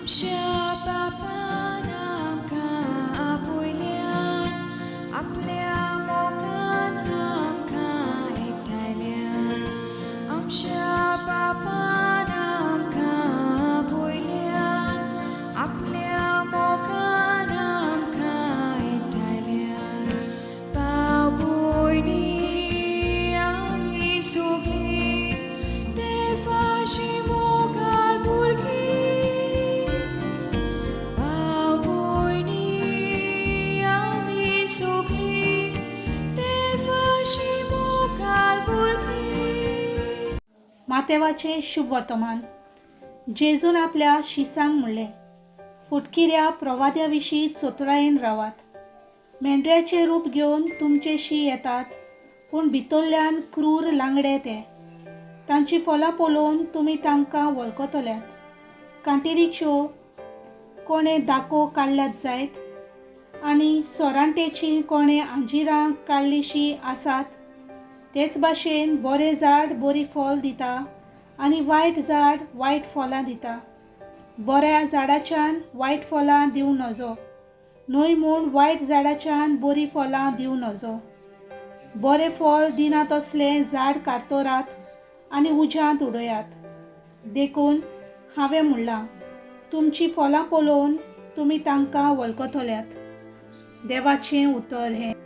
आमच्या बापान आमकां आपयल्यान, आपल्या मोगान आमकां एकठांयल्यान. आमच्या बापान आमकां आपयल्यान, आपल्या मोगान आमकां एकठांयल्यान. भाव भयणी आमी सगळीं देवाची मोगाळ भुरगीं. भाव भयणी आमी सगळीं देवाची मोगाळ भुरगीं. मातेवाचें शुभ वर्तमान. जेजून आपल्या शिसांक म्हणलें, फुटकिऱ्या प्रवाद्या विशीं चतुरायेन रावात. मेंढऱ्याचें रूप घेवन तुमचेशी येतात, पूण भितरल्यान क्रूर लांगडे ते. तांची फलां पळोवन तुमी तांकां वळखतल्यात. कांटेरीच्यो कोणें दाको काडल्यात जायत आनी सोरांटेचीं कोणें आंजिरां काडलीशीं आसात? तेच भाशेन बरें झाड बरी फळ दिता आनी वायट झाड वायट फळां दिता. बऱ्या झाडाच्यान वायट फळां दिवं नजो, न्हय म्हूण वायट झाडाच्यान बरीं फळां दिवं नजो. बरें फळ दिना तसलें झाड कातरात आनी उज्यांत उडयात. देखून हांवें म्हणलां, तुमचीं फळां पळोवन तुमी तांकां वळखतल्यात. देवाचें उतर हें.